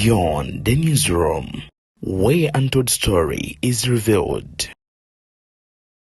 Beyond the Newsroom, where untold story is revealed.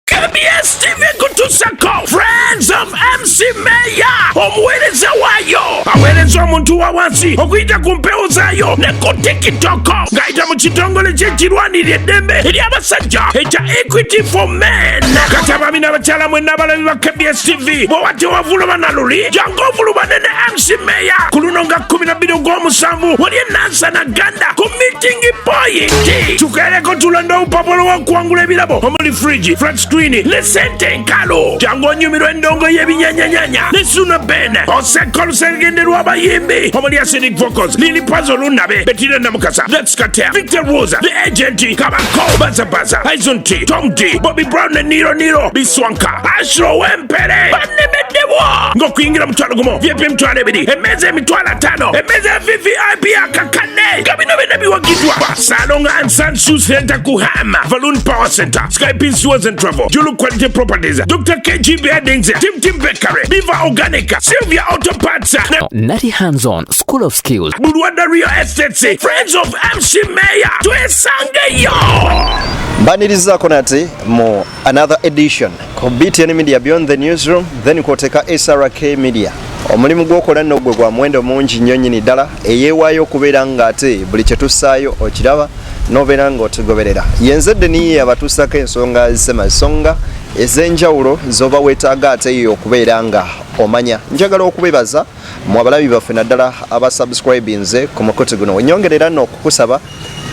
KBS TV kutusako Friends of MC Mayor, omuweereza waayo aweereza omuntu wa wansi okuyita ku mpewo zaayo ne ku TikTok ng'ayita mu kitongole ky'ekirwanirira eddembe ery'abasajja ekya Equity for Men. Kati abaami n'abakyala mwenna abalabi ba KBS TV, bw'oba tewavuluma na luli, jangu ovulumane ne MC Mayor ku luno nga 12 ogw'omusanvu wali e Nansana Ganda ku meeting point. Tukeereko tulonde obupapula obw'okuwangula ebirabo omuli fridge, flat screen ne sente enkalu. Jangu onyumirwa endongo y'ebinyanyanyanya ne Suna Ben oseka olusegende lw'abayimbi omuli Acidic Vocals, Lili Pazo, Lunabe, Betina Namukasa, Let's Cartel, Victor Rosa, The Agent, Kabako, Bazabaza, Izon T, Tom D, Bobby Brown ne Niro Niro Biswanka, Ashro Wempere banemeddebwa ng'okuyingira 50,000, VIP 20,000, emmeeza 50,000, emmeeza ya VVIP akakane, nga bino byonna biwagiddwa Salonga and San Shoe Center, Kuhama, Valoon Power Center, Skype Tours and Travel, Julu Quality Properties, Dr. KG Beddings, Tim Tim Bakery, Beaver Organic, Sylvia Auto Parts, Nati Hands On School of Skills, Bulwanda Real Estates, Friends of MC Mayor, twesangeyo. Mbanirizaako nate mu another edition ku BTN Media, Beyond the Newsroom, then kwoteka SRK Media. Omulimu gwokola nno gwe gwa muwendo mungi nnyo nnyini ddala, eyeewaayo okubeera ng'ate buli kye tussaayo okiraba n'obeera ng'otugoberera. Yenzedde niye abatuusako ensonga zemasonga ez'enjawulo z'oba weetaaga ate yo okubeera nga omanya. Njagala okubebaza mu abalabi baffe, naddala abasubscribinze ku mukutu guno. Wenyongerera nno okukusaba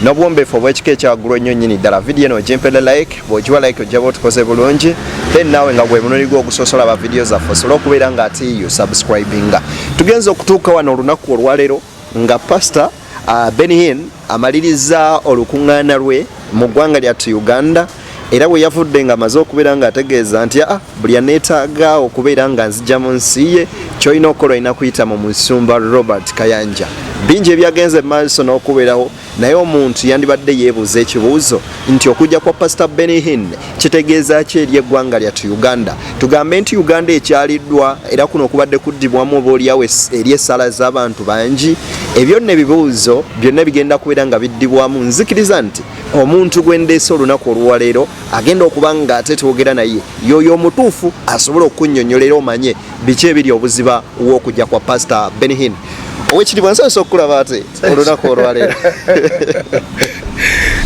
n'obuwombeefu obw'ekika ekyawaggulu ennyo nnyini ddala, vidiyo eno ogimpere like. Bw'ogiwa like ojja otukoze bulungi. Then naawe nga gwe munuli gwo ogusoose olaba vidiyo zaffe, osobole okubeera nga ate yo subscribinga. Tugenza okutuuka wano olunaku olwaleero nga Pastor Benny Hinn amaliriza olukuŋŋaana lwe mu ggwanga lyattu Uganda, era bwe yavudde nga amaze okubeera ng'ategeeza nti aa buli aneetaaga okubeera nga nzija mu nsi ye, kyolina okukola olina kuyita mu musumba Robert Kayanja. Bingi ebyagenze maaso n'okubeerawo, naye omuntu yandibadde yeebuuza ekibuuzo nti okujja kwa Pastor Benny Hinn kitegeeza ki eri eggwanga lyattu Uganda? Tugambe nti Uganda ekyaliddwa, era kuno okubadde kuddibwamu oba oliawo eri essaala z'abantu bangi. Ebyo nno ebibuuzo byonna bigenda kubeera nga biddibwamu. Nzikiriza nti omuntu gwe ndeese olunaku olwaleero agenda okuba nga ate twogera naye yoyo omutuufu asobola okunnyonnyola era omanye biki ebiri obuziba w'okujja kwa Pastor Benny Hinn. Owekitiibwa, nsanyusa okukulaba ate olunaku olwaleero.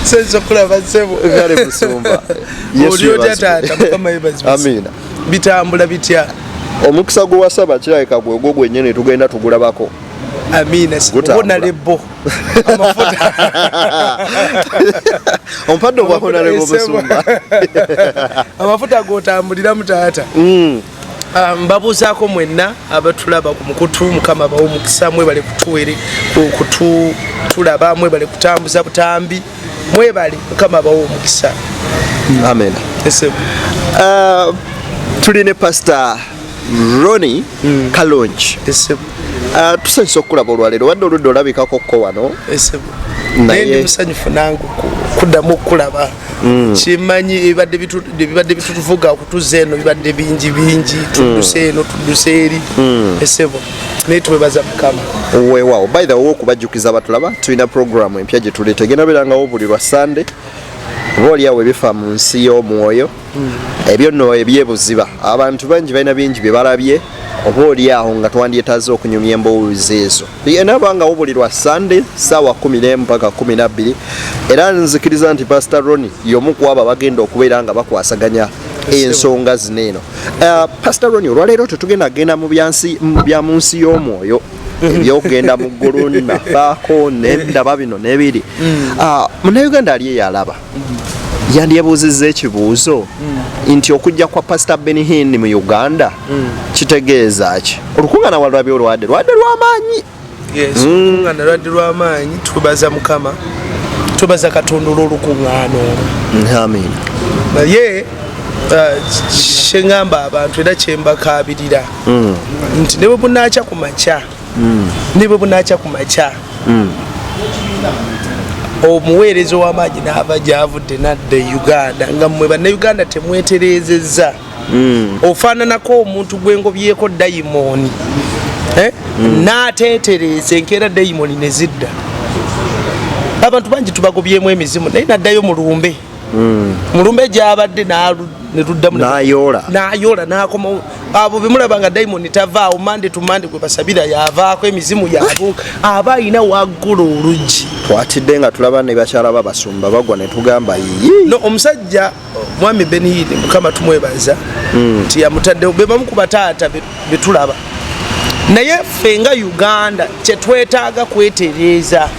Nsanyusa okulaba, ssebo. Kale musumba. Oli otya, taata? Mukama yebazibwe. Amiina. Bitambula bitya? Omukisa gwe wasaba kirabika gwegwo gwennyini, tugenda tugulabako. Amiina. Gutambula. Honorable, amafuta. Ompadde obwa honorable, musumba. Amafuta gotambuliramu, taata. Ah, mbabuuzaako mwenna abatulaba ku mukutu. Mukama bawe omukisa. Mwebale kutuwere kutulaba, mwebale kutambuza butambi, mwebale. Mukama bawe omukisa. Amen. Ese. Tuli ne Pastor Ronnie Kalungi. Ese. Tusanyusa okukulaba olwaleero. Wadde oludde olabikako ko wano. Ese. Naye ndi musanyufu nange kuddamu okukulaba. Kimanyi ebibadde bitutuvuga okutuza eno bibadde bingi bingi, tudduse eno, tudduse eri, esebo, naye twebaza Mukama. Weewaawo. By the way, okubajjukiza abatulaba, tulina programu empya gye tuleeta, egenda beerangawo buli lwa Sande, oba oliawo ebifa mu nsi y'omwoyo, ebyo nno ebyebuziba. Abantu bangi balina bingi bye balabye, oba oliawo nga twandyetaaze okunyumya emboozi ezo. Enaabangawo buli lwa Sande saawa 11 paka 12, era nzikiriza nti Pastor Ronnie y'omu ku abo abagenda okubeera nga bakwasaganya ensonga zino eno. Pastor Ronnie, olwaleero tetugenda genda mu byansi, mu bya mu nsi y'omwoyo ebyokugenda mu ggulu nafaako nendaba bino n'ebiri. Munnayuganda ali eyo alaba yandyebuuzizza ekibuuzo nti okujja kwa Pastor Benny Hinn mu Uganda kitegeeza ki? Olukuŋŋaana walwabye, olwadde lwadde lw'amaanyi. Yes, olukuŋŋaana lwadde lw'amaanyi. Twebaza Mukama, twebaza Katonda olw'olukuŋŋaana olwo. Amin. Naye kyeŋŋamba abantu era kyembakaabirira nti ne bwe bunaakya ku makya, ne bwe bunaakya ku makya, omuweereza ow'amaanyi n'ava gy'avudde nadda e Uganda nga mmwe Bannayuganda temwetereezezza, ofaananako omuntu gwengobyeko dayimooni, eh? N'ateetereeza, enkeera dayimooni ne zidda. Abantu bangi tubagobyemu emizimu, naye naddayo mulumbe. Mulumbe gyabadde neruddamu N'ayoola. N'ayoola n'akomawo. Abo bemulaba nga dayimoni tavaawo, Monday to Monday gwe basabira yavaako emizimu yabuuka, aba ayina waggula oluggi. Twatidde nga tulaba ne bakyala babasumba bagwa ne tugamba yiyi. No, omusajja mwami Benny Hinn, Mukama tumwebaza nti yamutaddewo. Be bamu ku bataata betulaba, naye ffe nga Uganda kyetwetaaga kwetereeza.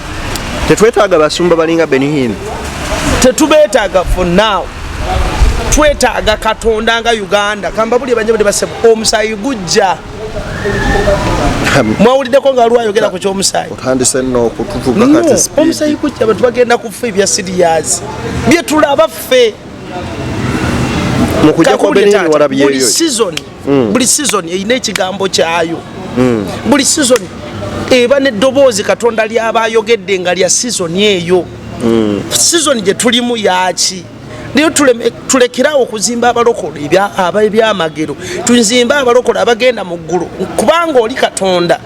Tetwetaaga basumba balinga Benny Hinn. Tetubeetaaga for now. Twetaaga Katonda nga Uganda. Kambabuli banyabuli basebo, omusaayi gujja. Mwawuliddeko nga lwayogera ku kyomusaayi? Otandise nno okutuvuga. No, kati speed. Omusaayi gujja, abantu bagenda kufa. Ebya serious byetulaba ffe. Mu kujja kwa Kakubulye Benny Hinn taata, walabyeyo? Buli season, buli season erina ekigambo kyayo. Buli season eba n'eddoboozi Katonda lyaba ayogedde nga lya season eyo. Season gye tulimu yaki? Naye tulekerawo okuzimba abalokole ebyamagero, tuzimbe abalokole abagenda mu ggulu, kubanga oli Katonda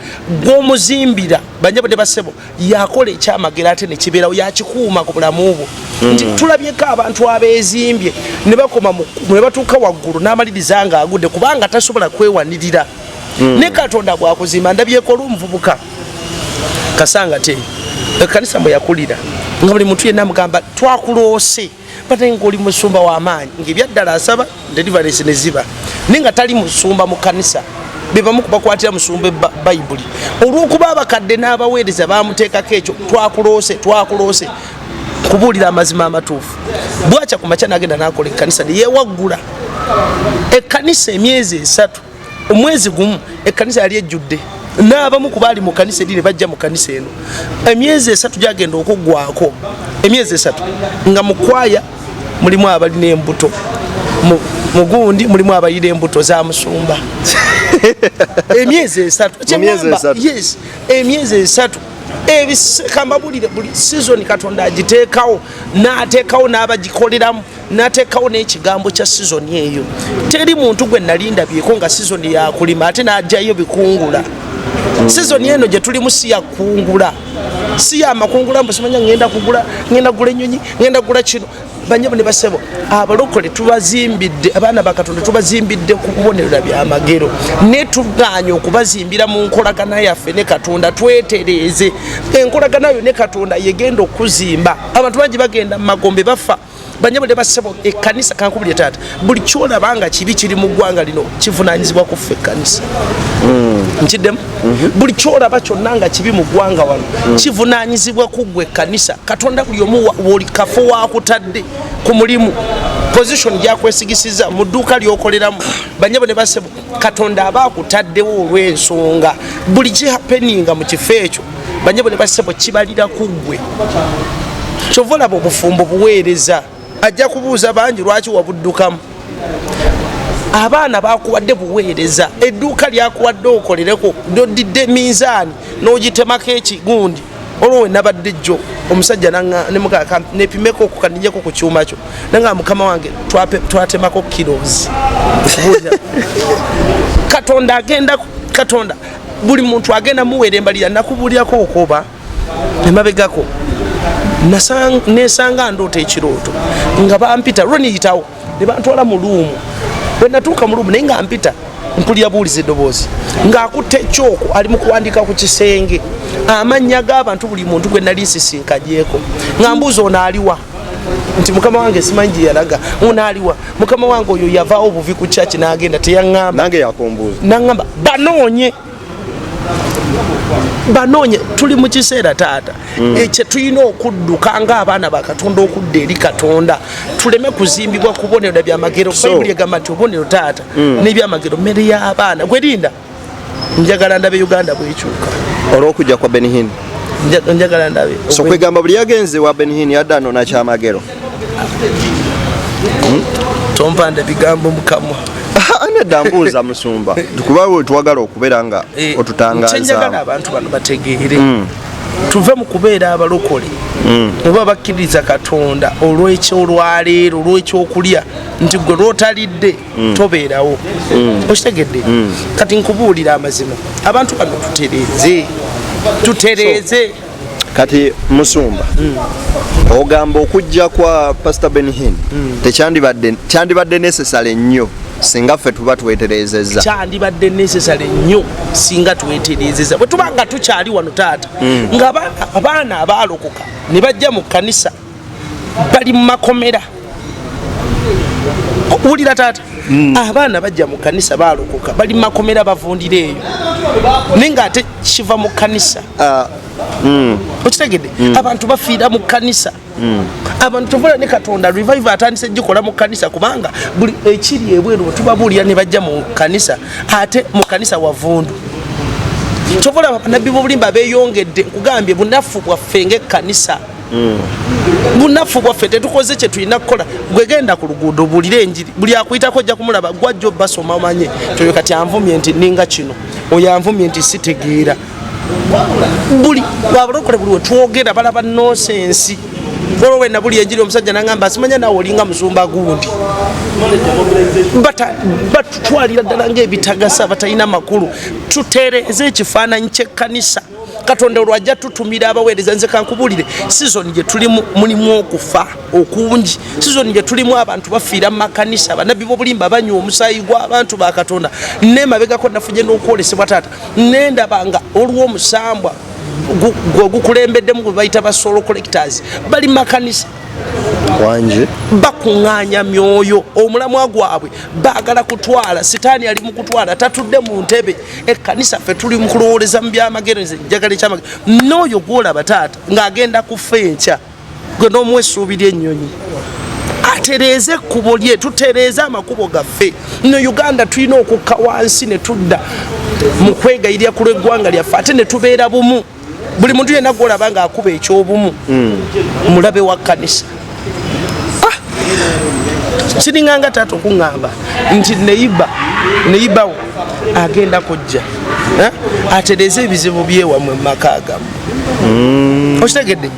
gw'omuzimbira, banyabo ne basebo, yakola ekyamagero ate nekibeerawo, yakikuuma ku bulamu bwo. Nti tulabyeko abantu abeezimbye ne bakoma ne batuuka waggulu n'amaliriza nga agudde, kubanga tasobola kwewanirira. Ne Katonda bwakuzimba, ndabyeko olw'omuvubuka kasanga te ekkanisa mwe yakulira, nga buli muntu yenna amugamba, "Twakuloose bate nga oli musumba w'amaanyi," ngaebyaddala asaba deliverance ne ziba, naye nga tali musumba mu kanisa. Be bamu kubakwatira musumba bayibuli, olw'okuba abakadde n'abaweereza bamuteekako ekyo, "Twakuloose, twakuloose." Kubuulira amazima amatuufu, bwakya ku makya nagenda nakola ekkanisa neyewaggula ekkanisa. Emyezi 3, omwezi gumu, ekkanisa yali ejjudde n'abamu ku baali mu kanisa eri ne bajja mu kanisa eno. Emyezi 3 gyagenda okuggwako, emyezi 3 nga mu kwaya mulimu abalina embuto, mugundi mulimu abalina embuto za musumba. Emyezi 3. Mu myezi Kyengamba, 3. Yes, emyezi 3. Kambabulire, buli season Katonda agiteekawo, n'ateekawo n'abagikoleramu, n'ateekawo n'ekigambo kya season eyo. Teri muntu gwe nali ndabyeko nga season yakulima ate n'ajjayo bikungula. Season eno gye tulimu si yakungula, si yamakungula. Mbu simanya ngenda kugula, ngenda kugula ennyonyi, ngenda kugula kino. Banyabo ne basebo, abalokole tubazimbidde, abaana ba Katonda tubazimbidde ku kubonerera byamagero, ne tuganye okubazimbira mu nkolagana yaffe ne Katonda. Twetereeze enkolagana yo ne Katonda, yegenda okuzimba. Abantu bangi bagenda mu magombe, bafa. Banyabo ne basebo, ekkanisa, kankubulye taata, buli kyolaba nga kibi kiri mu ggwanga lino kivunanyizibwa ku ffe ekkanisa. Nkiddemu, buli kyolaba kyonna nga kibi mu ggwanga wano kivunanyizibwa ku ggwe ekkanisa. Katonda buli omu woli kafo wakutadde ku mulimu, position gyakwesigisizza mu dduuka lyokoleramu, banyabo ne basebo, Katonda aba akutaddewo olw'ensonga. Buli kihappeninga mu kifo ekyo, banyabo ne basebo, kibalira ku ggwe. Kyova olaba obufumbo buweereza, ajja kubuuza bangi lwaki wabuddukamu. Abaana bakuwadde buweereza, edduuka lyakuwadde okolereko, nodidde minzaani n'ogitemako ekigundi. Olwo we nabadde jjo, omusajja nepimeko kukaninyeko ku kyuma kyo, nanga mukama wange twatemako kilos. Katonda agenda, Katonda buli muntu agenda muweera embalira. Nakubuulyako okoba emabegako, nesanga ndoota ekirooto nga bampita lweniyitawo ne bantwala mu room. Bwe natuuka mu room, naye nga mpita mpulira buwuliza eddoboozi ng'akutte ekyoko, ali mu kuwandiika ku kisenge amannya g'abantu, buli muntu gwe nali nsisinkanyeeko, nga mbuuza, "Ono aliwa?" Nti, "Mukama wange, simanyi gye yalaga." "Ono aliwa?" "Mukama wange, oyo yavaawo buvi ku kyaki n'agenda, teyaŋŋamba." Nange yakumbuuza. Naŋŋamba banoonye, banoonye. Tuli mu kiseera taata ekyo tulina okudduka ng'abaana ba Katonda, okudda eri Katonda, tuleme kuzimbibwa ku bubonero na byamagero. Bayibuli egamba nti obubonero taata n'ebyamagero mmere y'abaana. Gwerinda, njagala ndabe Uganda bwekyuka. Olw'okujja kwa Benny Hinn. Njagala ndabe. So kwegamba buli yagenze wa Benny Hinn yadde anona kyamagero? Tompanda bigambo mukamwa. Nedda, mbuuza musumba, kuba we twagala okubeera nga Kyenjagala otutangaza. abantu bano bategeere, tuve mu kubeera abalokole oba bakkiriza Katonda olw'ekyolwaleero, olw'ekyokulya, nti gwe lwotalidde tobeerawo. Okitegedde? Kati nkubuulira amazima, abantu bano tutereeze, tutereeze. Kati musumba, ogamba okujja kwa Pastor Benny Hinn tekyandibadde, kyandibadde necessary nnyo singa ffe tuba tweterezezza. Kyandibadde necessary nnyo singa tweterezeza. Bwe tuba nga tukyali wano taata, nga abaana abaalokoka ne bajja mu kkanisa bali mu makomera. Wulira taata, abaana bajja mu kkanisa baalokoka, bali mu makomera, bavundira eyo, naye ngaate kiva mu kkanisa. Okitegedde? Abantu bafiira mu kkanisa. Abantu tovola ne Katonda revival atandise gikola mu kkanisa, kubanga buli ekiri ebweru bwe tubabuulira ne bajja mu kkanisa, ate mu kkanisa wavundu. Tovola banabbi b'obulimba beeyongedde. Nkugambye, bunafu bwaffe ng'ekkanisa, bunafu bwaffe, tetukoze kye tulina kukola. Gwegenda ku luguudo, buulire enjiri, buli akuyitako ojja kumulaba gwajja obasoma, omanye toyo kati anvumye nti ninga kino, oyo anvumye nti sitegeera. Buli abalokole, buli wetwogera balaba nonsense. Olwo wena buli enjiri, omusajja nagamba, simanya naawe olinga musumba gundi. Batutwalira ddala ngaebitagasa, batalina makulu. Tutereeze ekifaananyi kyekkanisa. Katonda olwo ajja tutumira abaweereza. Nze kankubulire, season gye tulimu mulimu okufa okungi. Season gye tulimu abantu bafiira mu makanisa, banabbi b'obulimba banywa omusaayi gw'abantu ba Katonda. Nemabegako nafunye n'okwolesebwa taata, nendaba nga olw'omusambwa gwe gukulembeddemu gwe bayita ba soul collectors bali mu makanisa. Wangi. Bakuŋŋaanya myoyo. Omulamwa gwabwe baagala kutwala. Sitaani ali mu kutwala, tatudde mu ntebe. Ekkanisa ffe tuli mu kulowooleza mu byamagero. Nze njagala ekyamagero. N'oyo gwolaba taata ng'agenda kufa enkya, gwe n'omuwa essuubi ly'ennyonyi, atereeze ekkubo lye. Tutereeze amakubo gaffe. No Uganda tulina okukka wansi ne tudda mu kwegayirira ku lw'eggwanga lyaffe, ate ne tubeera bumu. Buli muntu yenna gwolaba ng'akuba ekyobumu mulabe wa kkanisa. Ah! Kiringanga taata okuŋŋamba nti neyibawo agenda kujja, eh? Atereeze ebizibu byewamwe mu maka gammwe. Okitegedde?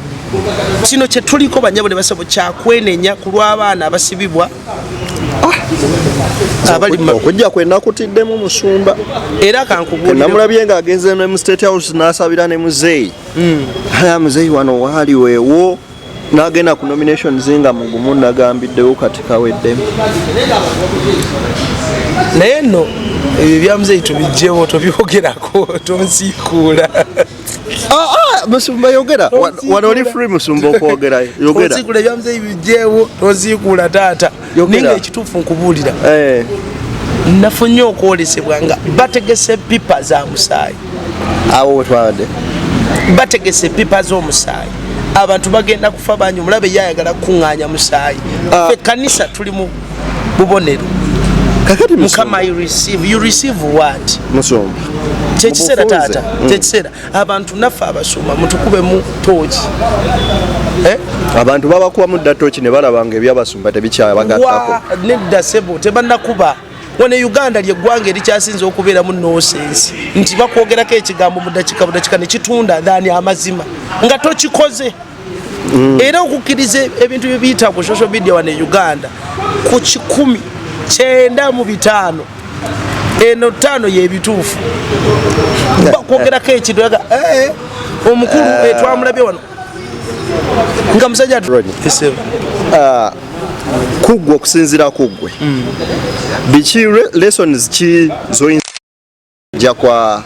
Kino kyetuliko, banyabo ne basabo, kyakwenenya ku lw'abaana abasibibwa abali Okujja kwe nakutiddemu, musumba. Era kankubuulire. Namulabye ng'agenze ne mu State House n'asabira ne muzeeyi. Ala muzeeyi wano waali weewo n'agenda ku nominations nga mugumu, nagambiddewo kati kaweddemu. Naye nno ebyo bya muzeeyi tubijjewo, tobyogerako, tonsiikuula. Ah, ah, musumba yogera. Wano oli free, musumba, okwogera. Yogera. Tonsiikuula, ebya muzeeyi bijjewo, tonsiikuula taata. Yogera. Naye nga ekituufu nkubuulira, nafunye okwolesebwa nga bategese pipa za musaayi. Awo wetwabadde. Bategese pipa z'omusaayi, abantu bagenda kufa bangi. Omulabe ye ayagala kukuŋŋaanya musaayi. Ah. Ffe kanisa tuli mu bubonero. Kakati Mukama, you receive, you receive what? Musumba, Kyekiseera. Mubufunze. Taata, kyekiseera. Abantu naffe abasumba mutukubemu tooki. Eh? Abantu babakubamu dda tooki ne balaba nga ebyabasumba tebikyabagattako. Nedda sebo, tebanakuba. Wano e Uganda lyeggwanga erikyasinza okubeeramu nonsense, nti bakwogerako ekigambo mu dakika budakika nekitunda thani amazima nga tokikoze. Era okukkiriza ebintu byebiyita ku social media wano e Uganda, ku 995, eno ttaano yebituufu. Bakwogerako ekintu yaga, "Eh, omukulu twamulabye wano nga musajja." Rodney. Esebo. Kuggwe, okusinziira kuggwe, biki lessons ki zoyinza okujja kwa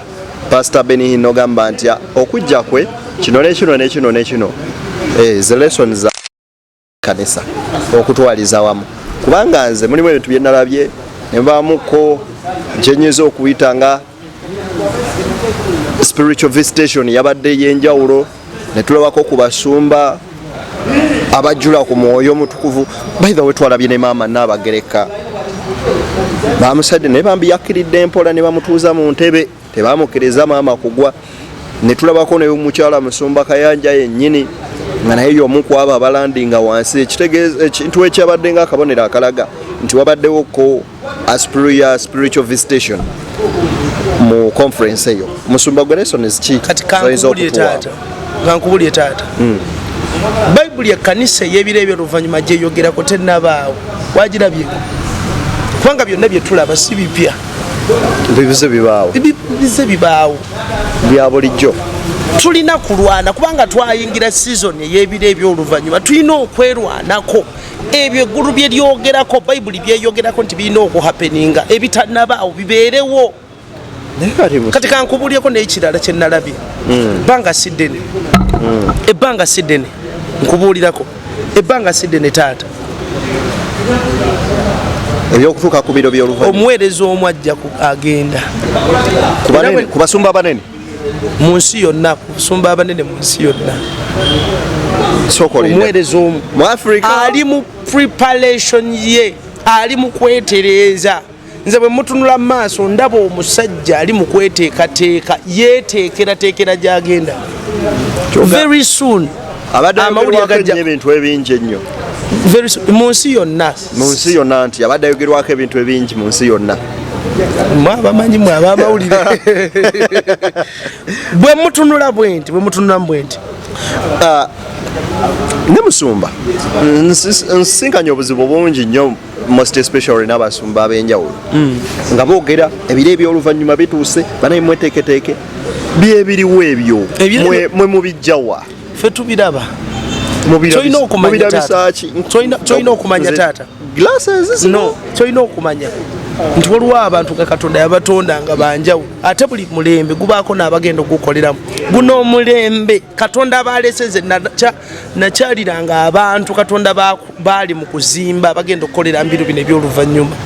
Pastor Benny Hinn ogamba nti, "Ah, okujja kwe kino nekino nekino nekino," ze lessons za kanisa okutwaliza wamu? Kubanga nze mulimu ebintu bye nalabye ne bamuko kyenyinza okuyita nga spiritual visitation yabadde yenjawulo, ne tulabako ku basumba abajjula ku mwoyo omutukuvu. By the way, twalabye ne maama Naabagereka, bamusadde naye bambi yakkiridde empola ne bamutuuza mu ntebe, tebamukkiriza maama kugwa. Ne tulabako ne mukyala musumba Kayanja yennyini nga naye y'omu ku abo abalandinga wansi, ekitegeeza ekintu ekyabadde nga akabonero akalaga nti wabaddewo ko aspiria spiritual visitation mu conference eyo. Musumba, gwe lessons ki Kati zoyinza kankubulire okutuwa? taata, kankubulire taata, Bayibuli ekkanisa ey'ebiro ebyo oluvannyuma gyeyogerako tennabaawo, wagirabyeko? Kubanga byonna bye tulaba si bipya. Bibize bibaawo. Bize bibaawo. Bya bulijjo. Tulina kulwana kubanga twayingira season ey'ebiro eby'oluvannyuma. Tulina okwerwanako. Ebyo eggulu bye lyogerako, Bayibuli byeyogerako nti birina okuhappeninga, ebitannabaawo bibeerewo. Kati kankubulyeko n'ekirala kye nalabye. Ebbanga si ddene, ebbanga si ddene, nkubuulirako, ebbanga si ddene taata. Ebyokutuuka ku biro by'oluvannyuma, omuweereza omu ajja agenda ku basumba abanene mu nsi yonna, ku basumba abanene mu nsi yonna. Omuweereza omu mu Africa ali mu preparation ye, ali mu kwetereeza. Nze bwe mutunula mu maaso ndaba omusajja ali mu kweteekateeka, yeeteekerateekera gy'agenda. Very soon abadde ayogerwako ebintu ebingi ennyo mu nsi yonna. Mu nsi yonna, nti abadde ayogerwako ebintu ebingi mu nsi yonna. Mwe abamanyi, mwe abamawulire, bwe mutunula bwe nti, bwe mutunula bwe nti. Ne musumba, nsinkanye obuzibu bungi nnyo, most especially n'abasumba ab'enjawulo nga boogera ebiro eby'oluvannyuma bituuse, banaye mweteeketeeke. Byebiriwo ebyo mwe mubijjawa? Ffe tubiraba. Kyolina okumanya taata, kyolina okumanya taata, no, kyolina okumanya nti waliwo abantu nga Katonda yabatonda nga banjawulo, ate buli mulembe gubaako n'abagenda ogukoleramu. Guno omulembe Katonda balese, nze nakyaliranga abantu Katonda baali mu kuzimba, bagenda okukolera mbiro bino ebyoluvannyuma.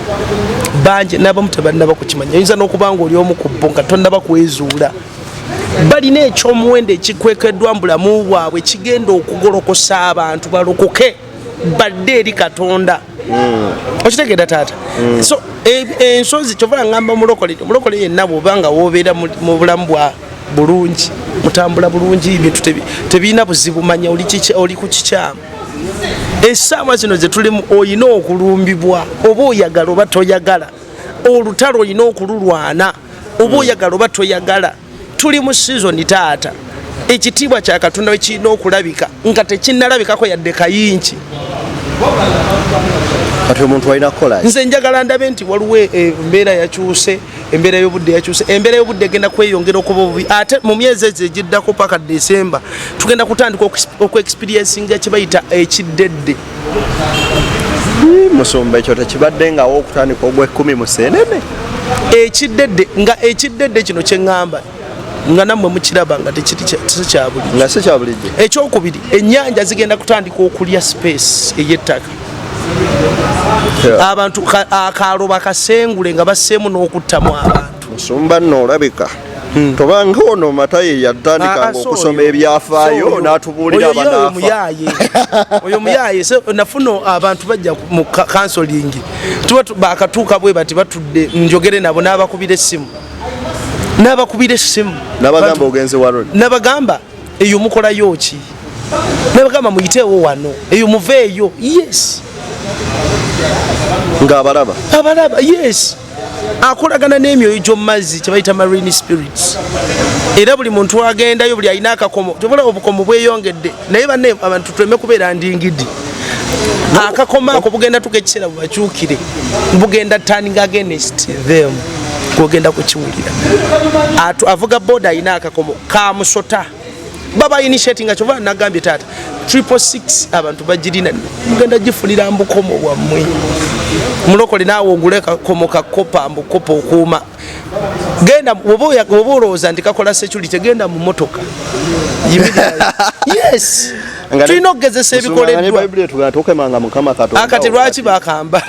Bangi n'abamu tebannaba kukimanya. Oyinza n'okuba nga oli omu ku bo nga tonnaba kwezuula. Balina ekyomuwendo ekikwekeddwa mu bulamu bwabwe kigenda okugolokosa abantu balokoke badde eri Katonda. Okitegeera taata? So ensozi, kyova ngamba omulokole, omulokole yenna, bwoba nga wobeera mu bulamu bwa bulungi, mutambula bulungi, ebintu tebirina buzibu, manya oli ku kikyamu. Essaawa zino zetulimu oyina okulumbibwa, oba oyagala oba toyagala. Olutalo olina okululwana, oba oyagala oba toyagala. Tuli mu season taata, ekitiibwa kya Katonda we kirina okulabika nga tekinnalabikako yadde kayinki. Kati omuntu alina kukola? Nze njagala ndabe nti waliwo embeera yakyuse, embeera y'obudde yakyuse. Embeera y'obudde egenda kweyongera okuba obubi, ate mu myezi ezo egiddako paka Desemba tugenda kutandika okuexperiencinga kye bayita ekiddedde. Musumba, ekyo tekibadde ngawo okutandika ogw'ekkumi mu seenene. Ekiddedde, nga ekiddedde kino kyeŋŋamba nga nammwe mukiraba nga tekiri si kya bulijjo. Nga si kya bulijjo. Ekyokubiri, ennyanja zigenda kutandika okulya space ey'ettaka. Abantu akaalo bakasengule nga basseemu n'okuttamu abantu. Musumba nno olabika tobanga ono Matayi yatandikanga okusoma ebyafaayo n'atubuulira abanaafa. Muyaaye oyo, muyaaye. So, nafuna abantu bajja mu counseling, tuba bakatuuka bwe bati batudde njogere nabo, n'abakubira essimu, n'abakubira essimu. N'abagamba ogenze wa Roni. N'abagamba eyo mukolayo ki, n'abagamba muyiteewo wano, eyo muveeyo. Yes. Ng'abalaba. Abalaba, yes. Akolagana n'emyoyo gy'omumazzi kyebayita marine spirits. Era buli muntu agendayo, buli alina akakomo, tobola obukomo bweyongedde, naye banne abantu tuleme kubeera ndingidi. Akakomo ako bugenda tuka ekiseera bubakyukire, bugenda turning against them, gwogenda kukiwulira. Avuga boda alina akakomo kamusota baba initiating nga kyova nagambye taata 666 abantu bagirina, mugenda gifunira mbukomo bwammwe. Mulokole naawe ogule kakomo ka copper, mbu copper okuuma. Genda bwoba olowooza nti kakola security, genda mu motoka. Yimirira. Yes, tulina okugezesa ebikoleddwa. Bayibuli etugamba tokemanga Mukama Katonda. Akati lwaki bakamba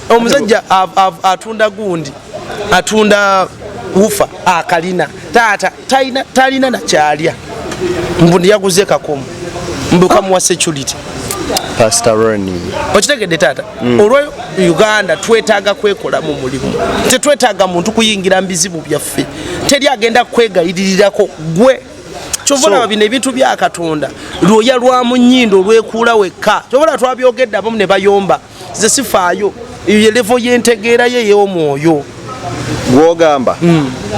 omusajja atunda gundi, atunda wufa akalina taata talina nakyalya, mbu yaguze kakomo, mbu kamuwa security. Pastor Ronnie. Okitegedde taata? Olwa Uganda twetaaga kwekolamu mulimu, tetwetaaga muntu kuyingira mu bizibu byaffe. Teri agenda kwegayiririrako gwe. Kyova olaba bino ebintu bya Katonda lwoya lwa mu nnyindo olwekuula wekka. Kyova olaba twabyogedde, abamu ne bayomba. Nze sifaayo, eyo ye level y'entegeera ye ey'omwoyo. Gwogamba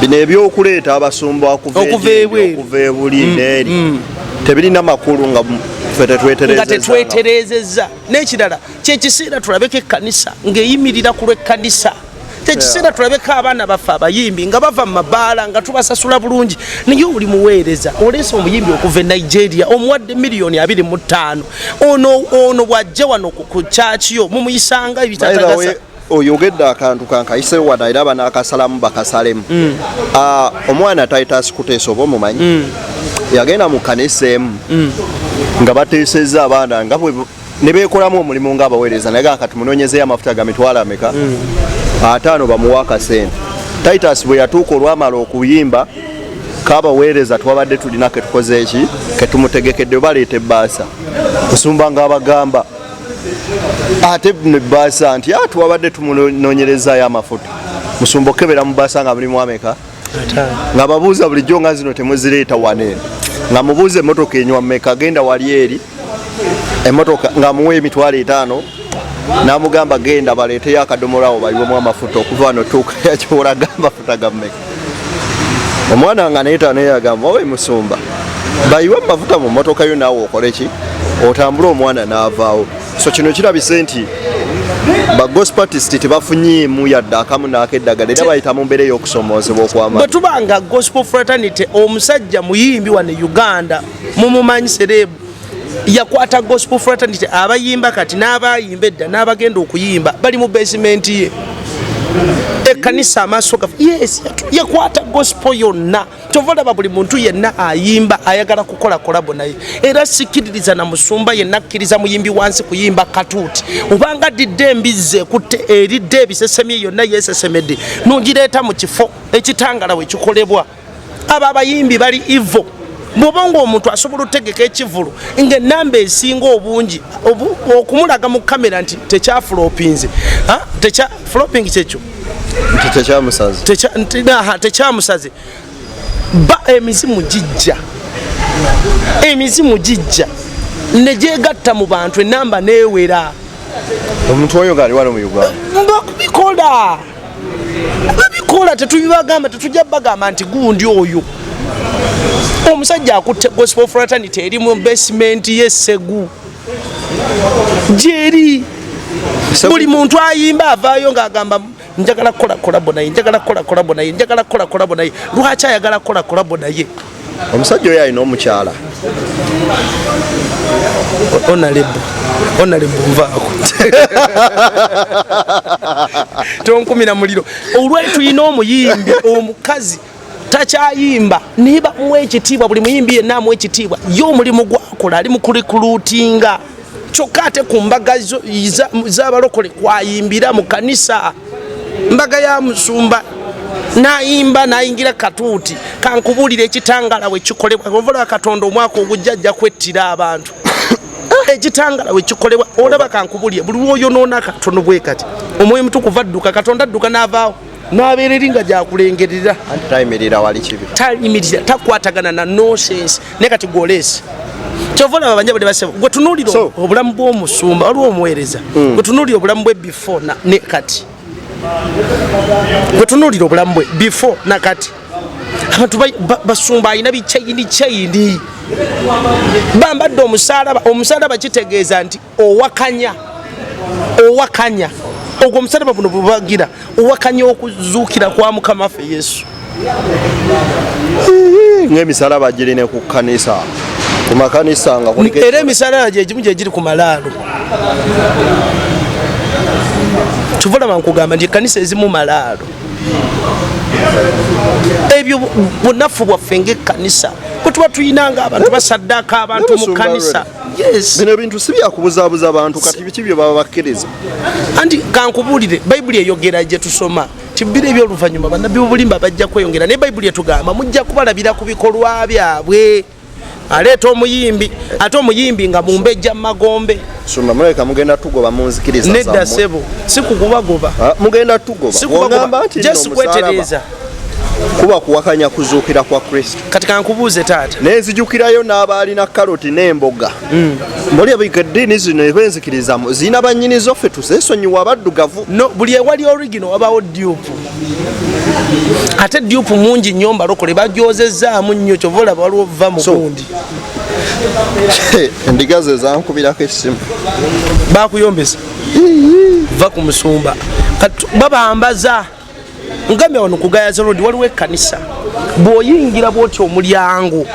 bino ebyokuleeta abasumba okuva okuva egindi, ebweru. Okuva ebuli n'eri tebirina makulu nga ffe nga tetweterezeza. Tetweterezezza. N'ekirala, kyekiseera tulabeko ekkanisa ng'eyimirira ku lw'ekkanisa. Kyekiseera tulabeko abaana baffe abayimbi nga bava mu mabaala nga tubasasula bulungi, naye oli muweereza oleese omuyimbi okuva e Nigeria omuwadde miliyoni 25. Ono bw'ajja wano ku kyaki yo mumuyisanga By the ebitatagasa. way, oyogedde akantu kankayisewo wano era banakasalamu bakasalemu. Ah, omwana Titus Kuteesa oba omumanyi, yagenda mu kanisa emu nga bateesezza abaana nga bwe ne beekolamu omulimu ng'abaweereza, naye kati munoonyezeyo amafuta ga mitwalo ameka? 50, bamuwa akasente. Titus bwe yatuuka olwamala okuyimba kabaweereza, twabadde tulina ketukoze eki ketumutegekedde, baleeta ebbaasa kusumba ng'abagamba ate nebbaasa nti, "Ah, twabadde tumunoonyerezaayo amafuta." Musumba okebera mu bbaasa nga mulimu ameka? Nga babuuza bulijjo nga zino temuzireeta wano eno, nga mubuuza emmotoka enywa mmeka, genda wali eri emmotoka, nga muwa 50,000 n'amugamba genda baleeteyo akadomola awo bayiwemu amafuta okuva wano tuuka yakyolaga amafuta ga mmeka. Omwana nga naye naye agamba, "Owe musumba, bayiwe amafuta mu mmotoka yo naawe okole ki otambule." Omwana n'avaawo. So kino kirabise nti ba gospel artist tebafunyeemu yadde akamu n'akeddagala, era bayita mu mbeera ey'okusomoozebwa Bwe okw'amaanyi. Tuba nga gospel fraternity, omusajja muyimbi wano e Uganda mumumanyi, celeb, yakwata gospel fraternity, abayimba kati n'abayimba edda n'abagenda okuyimba bali mu basement ye ekkanisa amaaso gafe. Yes, yakwata gospel yonna. Kyova olaba buli muntu yenna ayimba ayagala kukola collabo naye, era sikiririza na musumba yenna akkiriza muyimbi wansi kuyimba katuuti, obanga didde embizzi ekutte eridde ebisesemye yonna yeesesemedde nogireeta mu kifo ekitangala we kikolebwa. Abo abayimbi bali evil. Bw'oba nga omuntu asobola otegeka ekivulu ng'enamba esinga obungi okumulaga mu kamera nti tekyafulopinze. Tekya flopping kyekyo. Nti tekyamusaze. Aha, tekyamusaze. Ba emizimu gijja, emizimu gijja negyegatta mu bantu, enamba newera. Omuntu oyo ngaali wano mu Uganda? Babikola, babikola, tetubibagamba, tetujja bagamba nti gundi oyo omusajja akutte gospel fraternity eri mu basement y'essegu gyeri. Buli muntu ayimba avaayo ng'agamba njagala kukola collabo naye, njagala kukola collabo naye, njagala kukola collabo naye. Lwaki ayagala kukola collabo naye? Omusajja oyo alina omukyala? Honorable, honorable, nvaako, tonkumira muliro. Olwali tulina omuyimbi omukazi takyayimba, naye bamuwa ekitiibwa. Buli muyimbi yenna amuwa ekitiibwa. Ye omulimu gwakola ali mu kurecruitinga, kyokka ate ku mbaga z'abalokole kwayimbira mu kanisa, mbaga ya musumba nayimba nayingira katuuti. Kankubuulira, ekitangala we kikolebwa, ovula Katonda omwaka ogujja ajja kwettira abantu. Ekitangala we kikolebwa, olaba, kankubuulire, buli lwoyonoona katono bwe kati, omwoyo mutukuvu adduka, Katonda adduka n'avaawo n'abeera eri nga gyakulengerera. Anti tayimirira wali kibi. Tayimirira, takwatagana na nonsense. Naye kati gwoleesi, kyova olaba banja bade basebo gwe tunuulira obulamu bw'omusumba, waliwo omuweereza gwe tunuulira obulamu bwe before ne kati, gwe tunuulira obulamu bwe before na kati. Abantu basumba alina bikyayini kyayini, bambadde omusalaba. Omusalaba kitegeeza nti owakanya, owakanya ogwo omusalaba buno bwebagira, owakanya okuzuukira kwa Mukama waffe Yesu. Ng'emisalaba giri ne ku kkanisa, ku makanisa nga kuliko. Era emisalaba gyegimu gyegiri ku malaalo. Kyova nkugamba nti ekkanisa ezimu malaalo. Ebyo bunafu bwaffe ngaekkanisa bwe tuba tuyinanga abantu basaddaaka abantu mu kkanisa. Yes. Bino ebintu si byakubuzaabuza bantu. Kati biki bye baba bakkiriza? Anti kankubuulire, Bayibuli eyogera gye tusoma ti biro ebyoluvannyuma bannabbi b'obulimba bajja kweyongera, naye Bayibuli etugamba mujja kubalabira ku bikolwa byabwe. Aleeta omuyimbi, ate omuyimbi nga mumbejja mu magombe. Sumba, mulabika mugenda tugoba mu nzikiriza Nedda. zammwe. Sebo, si kukubagoba. Ah, mugenda tugoba. Si kubagoba. Bw'ogamba nti nno Just omusaalaba kwetereeza. Kuba kuwakanya kuzuukira kwa Kristo. Kati kankubuuze, taata. Nenzijukirayo n'abaalina karoti n'emboga. Muli abika eddiini zino ebenzikirizamu zirina bannyinizo, ffe tuzeesonyiwa abaddugavu. No, buli ewali original wabawo dupe, ate dupe mungi nnyo. Mbalokole bagyozezaamu nnyo, kyova olaba waliwo va mu gundi. Endiga ze zankubirako essimu. Bakuyombesa, va ku musumba. Kati babambaza. Ngambye wano ku Gayaza Road waliwo ekkanisa, bw'oyingira bw'oti omulyango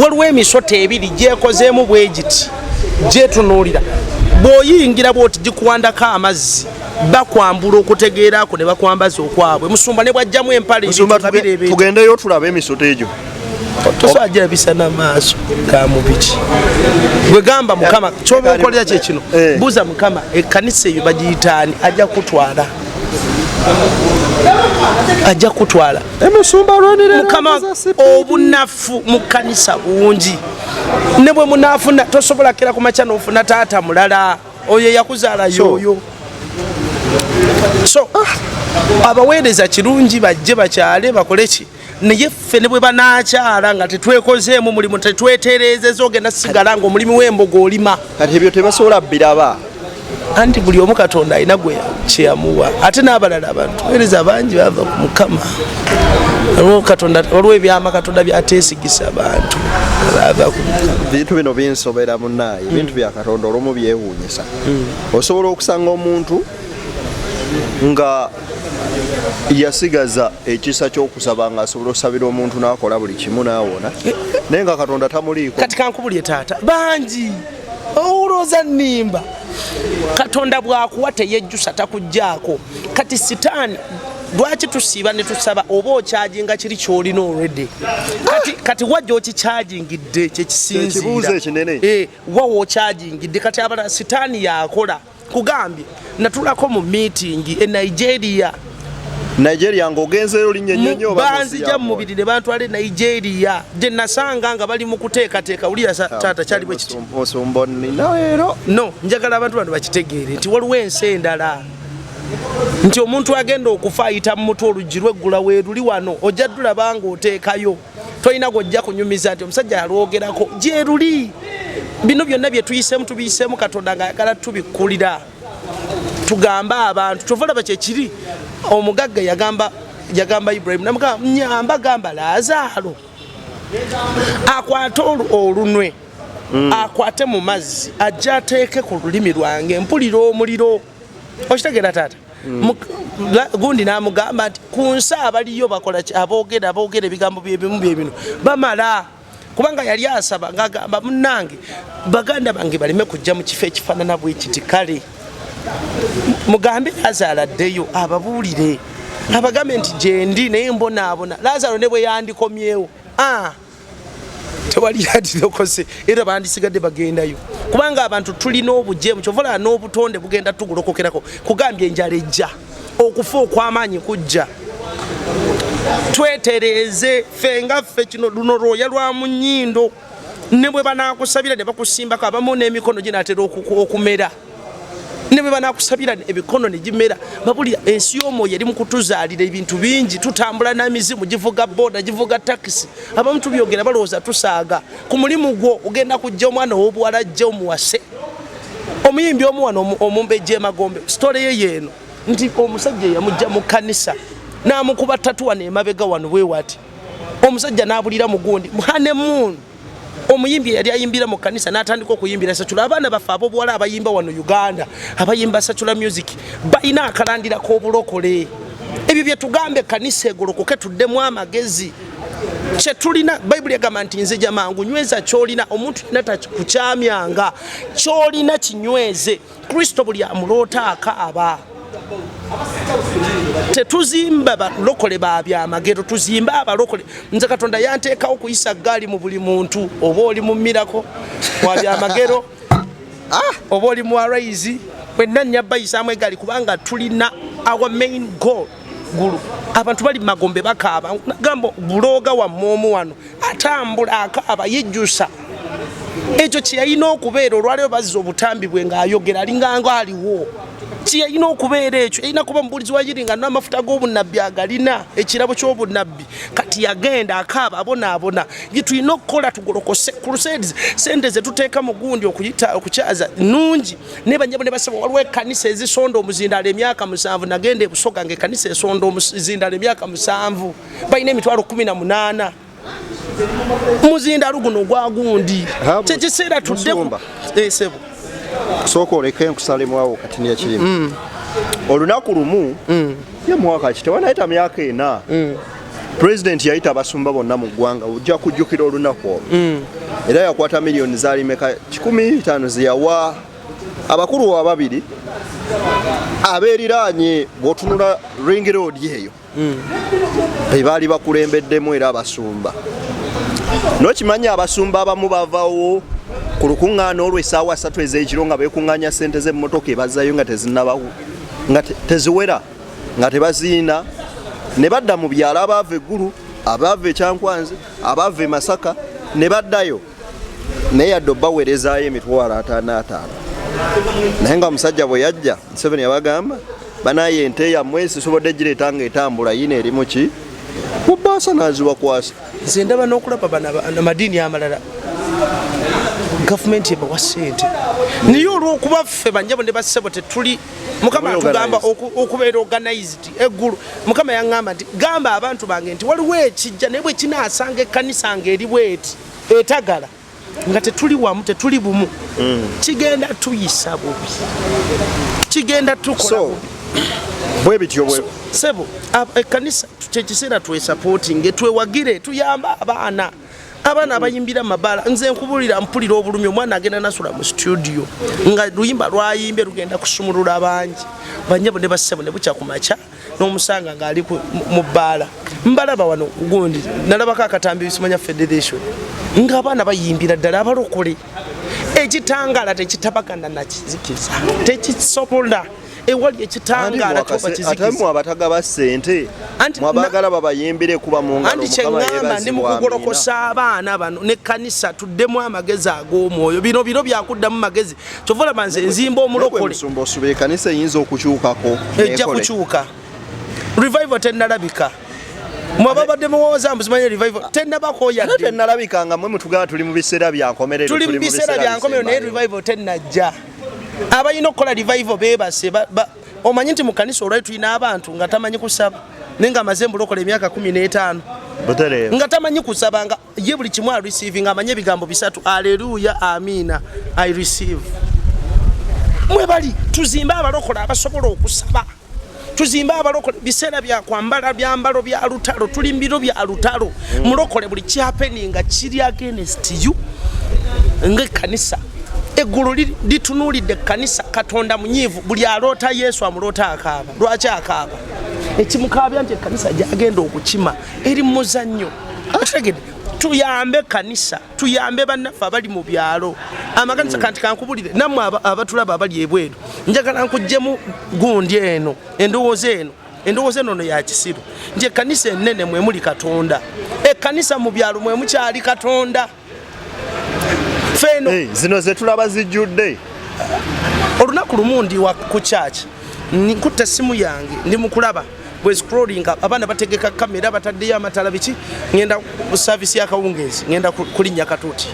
waliwo emisota ebiri gyekozeemu bwe giti, gyetunuulira. Bw'oyingira bw'oti gikuwandako amazzi, bakwambula okutegeerako ne bakwambaza okwabwe. Musumba ne bwajjamu empale, Musumba, ebintu nga bireebeeta. Tugendeyo tulabe emisota egyo. Tosobola girabisa n'amaaso ga mubiri. Gwe gamba Mukama kyoba okolera kye kino. Buuza Mukama ekkanisa eyo bagiyitaani, ajja kutwala, ajja kutwala. Emusumba alwanirira Mukama. Obunafu mu kkanisa bungi, ne bwe munaafuna tosobola kera ku makya n'ofuna taata mulala oyo eyakuzaala yoyo. So abaweereza kirungi bajje bakyale bakole ki, naye ffe ne bwe banaakyala nga tetwekozeemu mulimu, tetwetereezeza, ogenda sigala nga omulimi w'embogo olima. Kati ebyo tebasobola biraba. Anti buli omu Katonda alina gwe kyeyamuwa, ate n'abalala abantu weereza bangi bava ku Mukama. Waliwo Katonda, waliwo ebyama Katonda byateesigisa abantu bava ku Mukama. Bintu bino binsobera munaaye. Ebintu bya Katonda olumu byewuunyisa. Osobola okusanga omuntu nga yasigaza ekisa ky'okusaba, nga asobola okusabira omuntu n'akola buli kimu n'awona, naye nga Katonda tamuliiko. Kati kankubulye taata, bangi olowooza nnimba. Katonda bw'akuwa teyejjusa, takugjaako. Kati Sitaani lwaki tusiiba ne tusaba? Oba okyajinga kiri kyolina already. Kati wajja okikyajingidde? Ekibuuzo Kyekisinziira ekinene. Wawa okyajingidde. Kati abalala Sitaani yakola. Kugambye natulako mu meeting e Nigeria. Nigeria ng'ogenzeeyo linnya ennyonyi oba mu nsi Banzija ya mu mubiri ne bantwala e Nigeria, gye nasanga nga bali mu kuteekateeka. Wulira taata, kyali bwe kiti. Musumba, nina leero. No, njagala abantu bano bakitegeere nti waliwo ensi endala, nti omuntu agenda okufa ayita mu mutwe, oluggi lweggula weeruli wano, ojja ddulaba ng'oteekayo, tolina gwojja kunyumiza nti omusajja yalwogerako gyeruli. Bino byonna bye tuyiseemu, tubiyiseemu Katonda ng'ayagala tubikkulira, tugambe abantu. Kyova olaba kyekiri omugagga yagamba Ibrahimu, namugamba, nyamba, gamba Laazaalo akwate olunwe, akwate mu mazzi, ajje ateeke ku lulimi lwange, mpulira omuliro. Okitegeera taata? Gundi n'amugamba nti ku nsi abaliyo bakola ki? Aboogera ebigambo byebimu byebino bamala, kubanga yali asaba ng'agamba, munnange, baganda bange baleme kujja mu kifo ekifaanana bwe kiti. Kale mugambe Lazaalo addeyo ababuulire, abagambe nti gyendi naye mbonaabona. Lazaalo ne bwe yandikomyewo, tewali yandirokose, era bandisigadde bagendayo, kubanga abantu tulina obujeemu. Kyova olaba n'obutonde bugenda tugulokokerako. Kugambye enjala ejja, okufa okw'amaanyi kujja. Twetereeze ffe nga ffe. Kino luno lwoya lwa mu nnyindo, ne bwe banaakusabira ne bakusimbako, abamu n'emikono ginaatera okumera, ne bwe banaakusabira emikono ne gimera. Babulira ensi y'omwoyo eri mu kutuzaalira ebintu bingi. Tutambula n'amizimu, givuga boda, givuga takisi. Abamu tubyogera balowooza tusaaga. Ku mulimu gwo ogenda kujja omwana ow'obuwala ajja omuwase. Omuyimbi omu wano omumbejja emagombe, story ye yeeno nti omusajja yamujja mu kkanisa n'amukuba tattoo wano emabega wano bwewati, omusajja n'abulira mugundi honeymoon. Omuyimbi eyali ayimbira mu kkanisa n'atandika okuyimbira secular. Abaana baffe ab'obuwala abayimba wano Uganda, abayimba secular music, balina akalandira k'obulokole. Ebyo bye tugamba, ekkanisa egolokoke, tuddemu amagezi. Kyetulina, Bayibuli egamba nti nzija mangu, nyweza kyolina. Omuntu yenna takukyamyanga, kyolina kinyweze. Kristo buli amuloota akaaba. Tetuzimba balokole ba byamagero, tuzimbe abalokole. Nze Katonda yanteekawo kuyisa gaali mu buli muntu, oba oli mu miracle wa byamagero, oba oli mu Arise, wenna nnya bayisaamu egaali, kubanga tulina our main goal gulu. Abantu bali magombe bakaaba. Nagamba bulooga wamme omu wano atambula akaaba, yejjusa ekyo kyeyalina okubeera. Olwaleero bazza obutambi bwe ng'ayogera, alinganga aliwo. Kyeyalina okubeera ekyo, yalina kuba mubuulizi wa yiri nga n'amafuta g'obunnabbi agalina, ekirabo ky'obunnabbi. Kati yagenda akaaba, abonaabona. Bye tulina okukola, tugolokose crusades. Sente zetuteeka mu gundi okuyita okukyaza nungi, naye banyabo ne basaba, waliwo ekkanisa ezisonda omuzindaalo emyaka 7. Nagenda ebusoga nga ekkanisa esonda omuzindaalo emyaka 7, balina emitwalo 18 muzindaalo guno ogwa gundi. Kyekiseera tudde. Musumba. Sebo. Sooka oleke nkusalemu awo kati nekirimu. Olunaku lumu. Ye mwaka ki? Tewanayita myaka 4. President yayita abasumba bonna mu ggwanga, ojja kujjukira olunaku olwo. Era yakwata miliyoni zaali meka 105 zeyawa abakulu ababiri abeeriraanye. Bw'otunula Ring Road eyo, be baali bakulembeddemu era abasumba. N'okimanyi abasumba abamu bavawo ku lukuŋŋaana olwo essaawa 3 ez'ekiro nga beekuŋŋaanya ssente z'emmotoka ebazzayo nga tezinnabawo, nga teziwera, nga tebaziina, ne badda mu byalo, abaava eggulu, abaava ekyankwanzi, abaava e Masaka, ne baddayo. Naye yadde obbaweerezaayo emitwalo 55, naye nga omusajja bwe yajja Museveni yabagamba, banaye ente yammwe sisobodde gireeta nga etambula, yina eri muki mu bbaasa, n'azibakwasa. Nze ndaba n'okulaba bano amadiini amalala gavumenti ebawa ssente, naye olw'okuba ffe banjabo ne bassebo tetuli, Mukama atugamba okubeera organized. Eggulu, Mukama yaŋŋamba nti gamba abantu bange nti waliwo ekijja, naye bwe kinaasanga ekkanisa nga eri bweti etagala, nga tetuli wamu, tetuli bumu, kigenda tuyisa bubi, kigenda tukola bubi. Bwe bityo bwe Sebo, ekkanisa kyekiseera twesupportinge, twewagire, tuyambe abaana, abaana abayimbira mabaala. Nze nkubulira, mpulira obulumi. Omwana agenda nasula mu studio nga luyimba lwayimbye lugenda kusumulula bangi, banyabo ne bassebo, ne bukya ku makya n'omusanga ng'ali mu bbaala. Mbalaba wano gundi, nalabako akatambi, simanya federation, ng'abaana bayimbira ddala abalokole. Ekitangala tekitabagana nakizikiza, tekisobola. Ewali ekitangaala kyoba Ate kizikiza. Mwe abatagaba ssente, mwabaagala babayimbire kuba mu ngalo. Anti Mukama kyeŋŋamba, ndi mu yeebazibwa, kugolokosa abaana bano n'ekkanisa, tuddemu amagezi ag'omwoyo. Bino biro byakuddamu magezi. Kyova olaba nze nzimba Amiina. omulokole. Musumba, osuba ekkanisa eyinza okukyukako Ejja nekole? kukyuka. Revival tennalabika. Mwe ababadde muwooza mbu simanye revival tennabako Ate yadde. tennalabika nga mwe mutugamba tuli mu biseera bya nkomerero. Tuli mu biseera bya nkomerero, naye bisembayo. revival tennajja. Abalina okukola revival beebase. Omanyi nti mu kanisa olwali tulina abantu nga tamanyi kusaba, naye nga amaze mbulokola emyaka 15, Butereevu. nga tamanyi kusaba, nga ye buli kimu areceive, nga amanyi ebigambo bisatu: aleluya, amina, I receive. Mwebali tuzimbe abalokole abasobola okusaba, tuzimbe abalokole. Biseera byakwambala byambalo bya lutalo, tuli mbiro bya lutalo. Mulokole, buli kyahappeninga kiri against you ngaekkanisa. Eggulu litunuulidde ekkanisa. Katonda munyiivu. Buli aloota Yesu amuloota akaaba. Lwaki akaaba? Ekimukaabya nti ekkanisa gyagenda okukima eri mu muzannyo. Okitegedde? Tuyambe ekkanisa, tuyambe bannaffe abali mu byalo, amakanisa. Kanti kankubulire, nammwe abatulaba abali ebweru, njagala nkuggyemu gundi eno, endowooza eno. Endowooza eno no ya kisiru, nti ekkanisa ennene mwe muli Katonda. Ekkanisa mu byalo mwe mukyali Katonda. Feeno Eh, zino zetulaba zijjudde. Olunaku lumu ndi ku church, nkutta essimu yange, ndi mukulaba bwe scrolling, abaana bategeka kamera, bataddeyo amatala, biki. Ngenda ku service y'akawungeezi, ngenda kulinnya katuuti,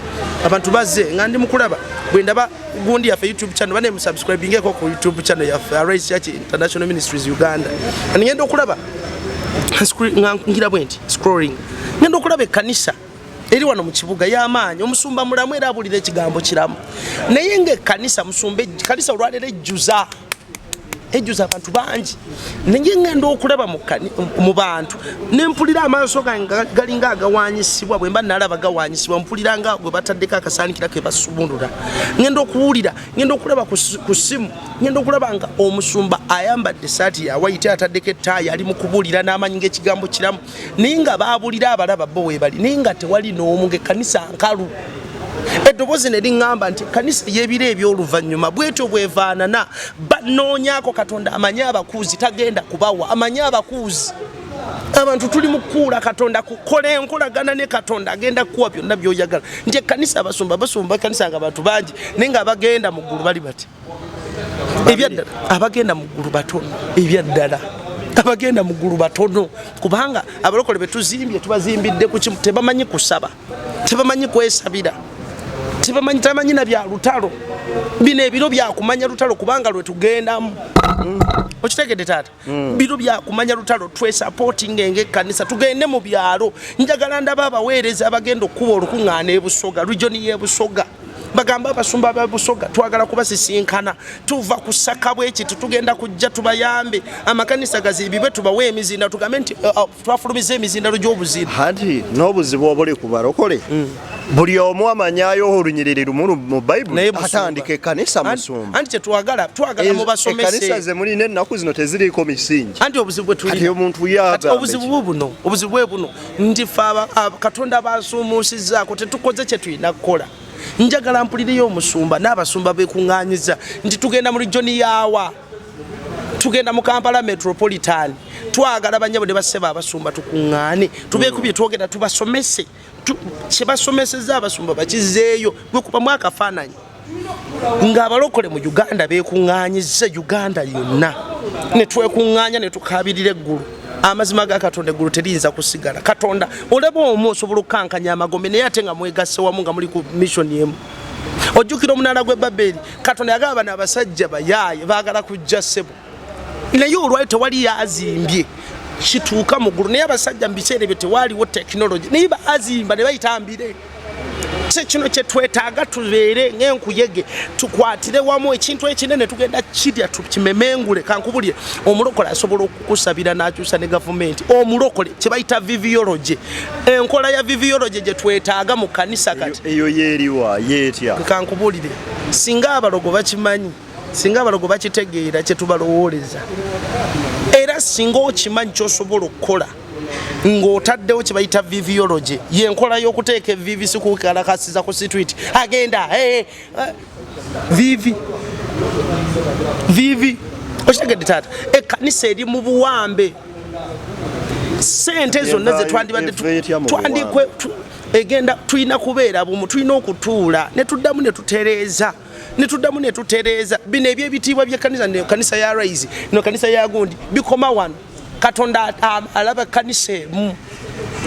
abantu bazze, nga ndi mukulaba bwe ndaba gundi yaffe YouTube channel. Bane musubscribingeko ku YouTube channel yaffe, Arise Church International Ministries Uganda. Ngenda okulaba nga ngira bwe nti scrolling, ngenda okulaba ekkanisa eri wano mu kibuga y'amaanyi, omusumba mulamu era abulira ekigambo kiramu, naye ngaekkanisa, musumba, ekkanisa olwaleero ejjuza, ejjuza abantu bangi, naye ngenda okulaba mu bantu nempulira amaaso gange galinga agawanyisibwa. Bwe mba nalaba gawanyisibwa, mpulira nga gwe bataddeko akasaanikira ke basumulula. Ngenda okuwulira, ngenda okulaba ku ssimu, ngenda okulaba nga omusumba ayambadde esaati ya white, ataddeko ettaayi, ali mu kubuulira n'amanyi ng'ekigambo kiramu, naye nga baabulira abalaba bo weebali, naye nga tewali n'omu, ng'ekkanisa nkalu. Eddoboozi ne liŋŋamba nti ekkanisa y'ebiro eby'oluvannyuma bwetyo bwevaanana. Banoonyaako Katonda, amanyi abakuuzi tagenda kubawa, amanyi abakuuzi. Abantu tuli mu kukuula Katonda, kukola enkolagana ne Katonda, agenda kukuwa byonna by'oyagala. Nti ekkanisa, abasumba basumba ekkanisa nga bantu bangi, naye nga abagenda mu ggulu bali bati. Ebyaddala abagenda mu ggulu batono, ebyaddala abagenda mu ggulu batono, kubanga abalokole betuzimbye tubazimbidde ku kimu: tebamanyi kusaba, tebamanyi kwesabira, tebamanyi, tamanyi na bya lutalo. Bino ebiro byakumanya lutalo, kubanga lwe tugendamu. Okitegedde taata? Biro byakumanya lutalo. Twesupportinga ngaekkanisa, tugende mu byalo. Njagala ndaba abaweereza abagenda okukuba olukuŋŋaana ebusoga, region y'ebusoga. Bagamba abasumba ba Busoga twagala kubasisinkana, tuva kusaka bwekiti, tugenda kujja tubayambe, amakanisa gazimbibwe, tubawe emizinda, tugambe nti twafulumiza emizindalo gy'obuzinda. Anti n'obuzibu obuli ku balokole, buli omu amanyayo olunyiriri lumu mu Bayibuli atandika ekkanisa musumba. Anti kyetwagala, twagala mubasomese. Ekkanisa ze mulina ennaku zino teziriiko misingi. Anti obuzibu bwe tulina. Kati omuntu yagambe obuzibu buno, obuzibu bwe buno nti ffe Katonda basuumuusizzaako, tetukoze kye tulina kukola. Njagala mpulireyo omusumba n'abasumba beekuŋŋaanyiza nti tugenda mu regioni yaawa, tugenda mu Kampala Metropolitan, twagala bannyabo ne bassebo abasumba tukuŋŋaane, tubeeko bye twogera, tubasomese. Kye basomesezza abasumba bakizeeyo. Gwe kubamu akafaananyi ng'abalokole mu Uganda beekuŋŋaanyizza Uganda yonna, ne twekuŋŋaanya ne tukaabirira eggulu. Amazima ga Katonda, eggulu teriyinza kusigala. Katonda olaba omu osobola okukankanya amagombe, naye ate nga mwegasse wamu nga muli ku mission emu. Ojjukira omunaala gw'e Babeli, Katonda yagamba bano abasajja bayaaye baagala kujja ssebo, naye olwali tewali yazimbye kituuka mu ggulu. Naye abasajja mu biseera ebyo tewaaliwo tekinologi, naye baazimba ne bayitambire. Kino kye twetaaga, tubeere ng'enkuyege, tukwatire wamu ekintu ekinene, tugenda kirya tukimemengule. Kankubulire, omulokole asobola okukusabira n'akyusa ne gavumenti. Omulokole kye bayita viviology, enkola ya viviology gye twetaaga mu kanisa kati. Eyo yeeriwa yeetya? Kankubulire, singa abalogo bakimanyi, singa abalogo bakitegeera kye tubalowooleza, era singa okimanyi ky'osobola okukola ng'otaddewo kye bayita viviology, y'enkola y'okuteeka evivi si kukalakasiza ku street agenda vivi vivi. Okitegedde taata? Ekkanisa eri mu buwambe, sente zonna ze twandibadde twandikwe egenda, tulina kubeera bumu, tulina okutuula ne tuddamu ne tutereeza, ne tuddamu ne tutereeza bino eby'ebitiibwa by'ekkanisa. Ne kanisa ya Rise no kanisa ya gundi bikoma wano. Katonda alaba ekkanisa emu.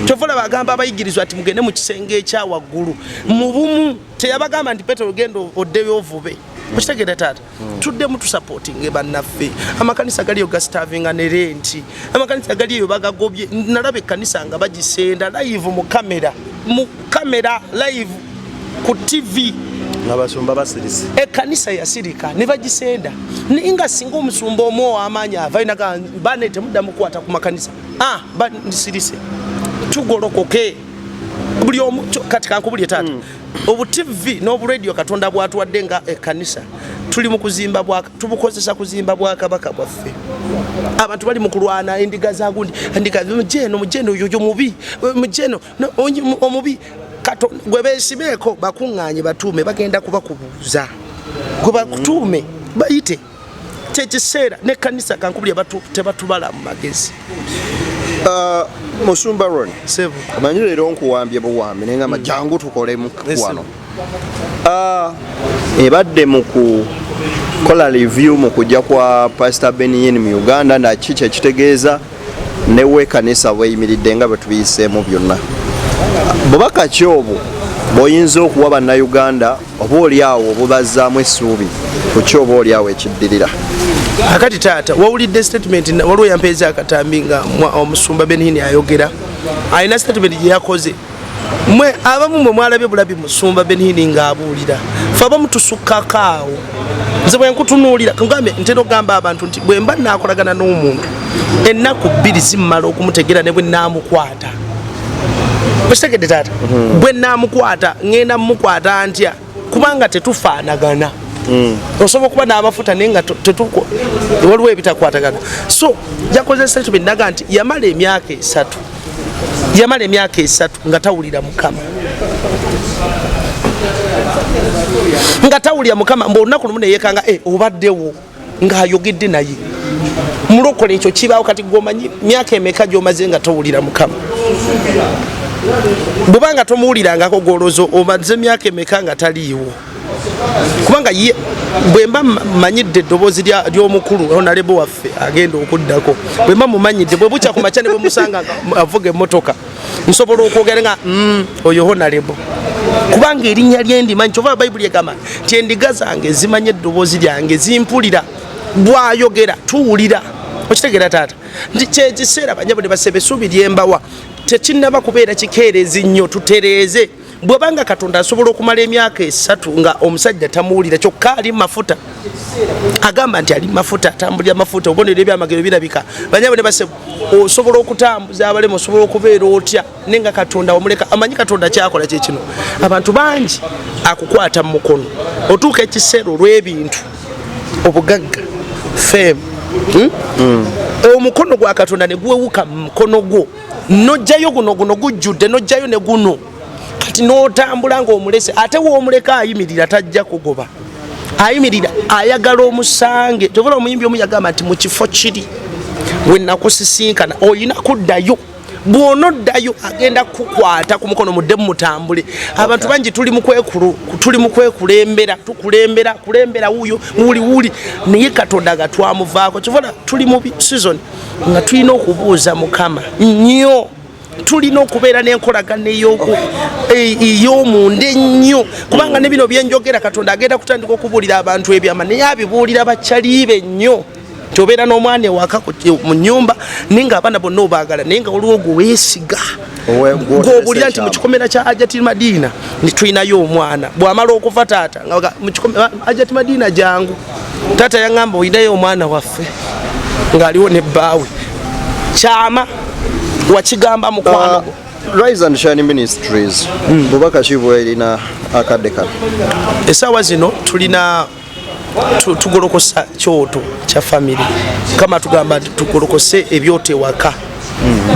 Kyova olaba agamba abayigirizwa nti mugende mu kisenge ekya waggulu mu bumu. Teyabagamba nti Petero genda oddeyo ovube. Okitegeera taata? Tuddemu tusupportinge bannaffe. Amakanisa galiyo gastarvinga ne renti, amakanisa gali eyo bagagobye. Nalaba ekkanisa nga bagisenda live mu kamera, mu kamera live ku TV, nga basumba basirise. Ekkanisa yasirika ne bagisenda. Naye nga singa omusumba omu ow'amaanyi avayo naga bane temuddamu kukwata ku makanisa, nsirise, tugolokoke buli omu. Kati kankubulye taata, obu TV n'oburadio Katonda bwatuwadde nga ekkanisa, tuli mu kuzimba, tubukozesa kuzimba bwakabaka bwaffe. Abantu bali mu kulwana endiga za gundi, endiga mujeno, mujeno yoyo mubi, mujeno omubi. Gwe beesibeeko bakuŋŋaanye batuume, bagenda kubakubuuza. Gwe bakutuume bayite, kyekiseera n'ekkanisa kankubulya tebatubala mu magezi. Musumba Ron, amanyi leero nkuwambye buwambi naye ngamba jangu tukolemu wano. Ebadde mu kukola review mu kujja kwa Pastor Benny Hinn mu Uganda, naki kyekitegeeza newe kanisa bweyimiridde nga bwe tubiyiseemu byonna. Bubaka ki obwo bw'oyinza okuwa bannayuganda oba oli awo obubazzaamu essuubi ku ki oba oli awo ekiddirira? Akati taata, wawulidde statement, waliwo yampeeza akatambi nga omusumba Benny Hinn ayogera, alina statement gye yakoze. Mwe abamu mwe mwalabye bulabi musumba Benny Hinn ng'abuulira, fe abamu tusukkako awo. Nze bwe nkutunuulira, ngambe ntera okugamba abantu nti bwe mba naakolagana n'omuntu ennaku 2 zimmala okumutegeera ne bwe naamukwata. Okitegedde taata? Bwe naamukwata ŋŋenda mmukwata ntya? Kubanga tetufaanagana. Osobola okuba n'amafuta naye nga waliwo ebitakwatagana. So yakoze statement naga nti yamala emyaka 3, yamala emyaka 3 nga tawulira Mukama, nga tawulira Mukama. Mbu olunaku lumu neyekanga obaddewo ng'ayogedde naye. Mulokole ekyo kibaawo. Kati gwomanyi myaka emeka gy'omaze nga towulira Mukama? Bw'oba nga tomuwulirangako, gw'olowooza omaze myaka emeka nga taliiwo? Kubanga ye bwe mba manyidde eddoboozi ly'omukulu honorable waffe agenda okuddako, bwe mba mumanyidde, bwe bukya ku makya ne bwe musanga nga avuga emmotoka, nsobola okwogera nga oyo honorable, kubanga erinnya lye ndimanyi. Kyova Bayibuli egamba nti endiga zange zimanye eddoboozi lyange, zimpulira, bw'ayogera tuwulira. Okitegeera taata nti kyekiseera banyabo ne basebe, essuubi lyembawa tekinnaba kubeera kikeerezi nnyo, tutereeze. Bw'obanga Katonda asobola okumala emyaka 3 nga omusajja tamuwulira, kyokka ali mafuta, agamba nti ali mafuta, atambulira mafuta, obubonero ebyamagero birabika. Banyabo ne basebo, osobola okutambuza abalema, osobola okubeera otya naye nga Katonda wamuleka. Amanyi Katonda kyakola kyekino, abantu bangi akukwata mu mukono, otuuka ekiseera olw'ebintu, obugagga, fame, omukono gwa Katonda ne guwewuka mu mukono gwo, nojjayo guno, guno gujjudde, nojjayo ne guno, kati n'otambula ng'omulese. Ate w'omuleka ayimirira, tajja kugoba, ayimirira ayagala omusange. Tovola omuyimbi omu yagamba nti mu kifo kiri we nakusisinkana oyina kuddayo. Bw'onoddayo agenda kukwata ku mukono, muddemu mutambule. Abantu bangi tuli mu tuli mu kwekulembera, tukulembera kulembera wuuyo wuli wuli, naye Katonda nga twamuvaako. Kivola tuli mu season nga tulina okubuuza Mukama nnyo, tulina okubeera n'enkolagano ey'omunda ennyo, kubanga ne bino byenjogera Katonda agenda kutandika okubuulira abantu ebyama, naye abibuulira bakyaliibe nnyo. Nti obeera n'omwana ewaka mu nyumba, naye nga abaana bonna obaagala, naye nga waliwo gwe weesiga, gw'obuulira nti mu kikomera kya Ajati Madiina tulinayo omwana. Bw'amala okuva taata, Ajati Madiina jangu, taata yaŋŋamba olinayo omwana waffe ng'aliwo ne bbaawe, kyama wakigamba mukwano gwo. Rise and Shine Ministries, bubaka ki bwerina akadde kano? Essaawa zino tulina tugolokosa kyoto kya family. Kama tugamba nti tugolokose ebyoto ewaka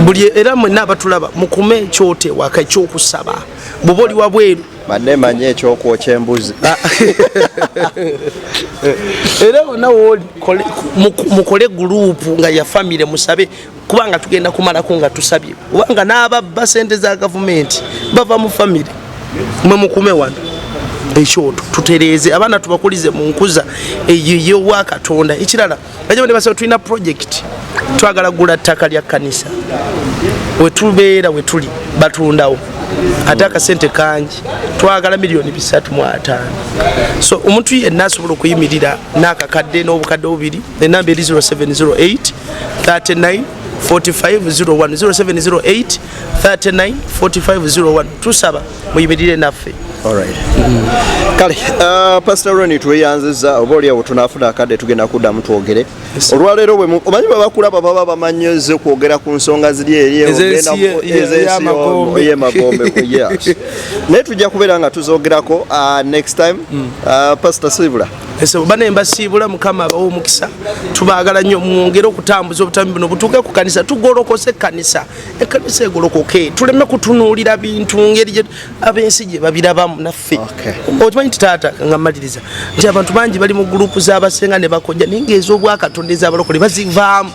buli, era mwenna abatulaba mukume ekyoto ewaka ekyokusaba bw'oba oli wabweru. Manne manye ekyokwokya embuzi. Era wonna wooli mukole gurupu nga ya family, musabe, kubanga tugenda kumalako nga tusabye, kubanga n'ababba sente za gavumenti bava mu family. Mwe mukume wano ekyoto, tutereeze abaana, tubakulize mu nkuza eyo ey'obwa Katonda. Ekirala, bajja tulina project, twagala kugula ttaka lya kkanisa. Wetubeera wetuli batundawo ate akasente kangi, twagala 350 million. So omuntu yenna asobola okuyimirira n'akakadde n'obukadde bubiri, enamba eri 0708 39 4501, 0708 39 4501. Tusaba muyimirire naffe. Alright. Kale Pastor Ronnie, tweyanziza. Oba oli awo tunaafuna akadde tugenda kuddamu twogere. Olwaleero bwe omanyi bwe bakulaba baba bamanyize kwogera ku nsonga ziri eri Ez'ensi ogenda ez'ensi y'amagombe. Y'emagombe, yes. Naye tujja kubeera nga tuzogerako next time. Pastor Sibula. Ese bane mbasiibula, Mukama abawe omukisa, tubaagala nnyo. Mwongere okutambuza obutambi buno butuuke ku kanisa, tugolokose ekkanisa, ekkanisa egolokoke, tuleme kutunuulira bintu ngeri ab'ensi gye babirabamu naffe. Okimanyi nti taata, nga mmaliriza, nti abantu bangi bali mu gurupu z'abasenga ne bakojja, naye ngaez'obwakatonda ez'abalokole bazivaamu.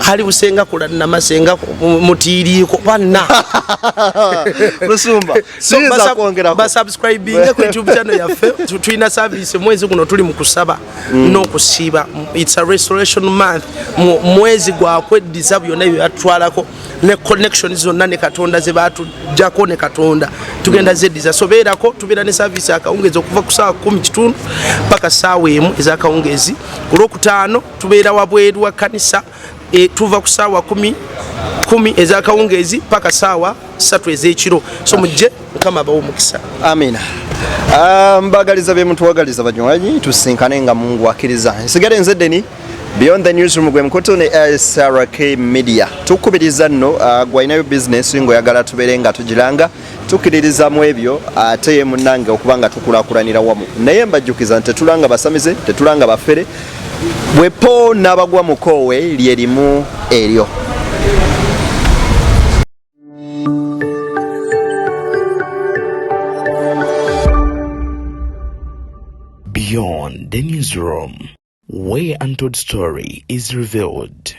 Ali busenga kulanama, senga mutiiriiko banna. Musumba, So, siyinza kwongerako. Basubscribinge ku YouTube channel yaffe. Tulina service mwezi guno, tuli mu kusaba n'okusiiba. It's a restoration month. Mwezi gwa kweddiza byonna ebyo byatutwalako ne connection zonna ne Katonda ze batujjako ne Katonda tugenda zeddiza. So beerako, tubeera ne service akawungezi okuva ku saawa 10:15 paka saawa 1 ez'akawungezi. Ku Lwokutaano tubeera wabweru wa kanisa, tuva ku saawa 10 ez'akawungeezi paka saawa 3 ez'ekiro. So mujje, Mukama abawe omukisa. Amina. Mbagaliza bye mutuwagaliza banywanyi, tusinkane nga Mungu akkiriza. Nsigale nze Deni, Beyond the Newsroom gwe mukutu ne SRK Media. Tukubiriza nno gwalinayo business ng'oyagala tubeere nga tugiranga, tukkiririza mu ebyo, ate ye munnange okuba nga tukulaakulanira wamu. Naye mbajjukiza nti tetulanga basamize, tetulanga bafere, bwepo n'abagwa mu koowe lye limu eryo. Beyond the Newsroom, where untold story is revealed.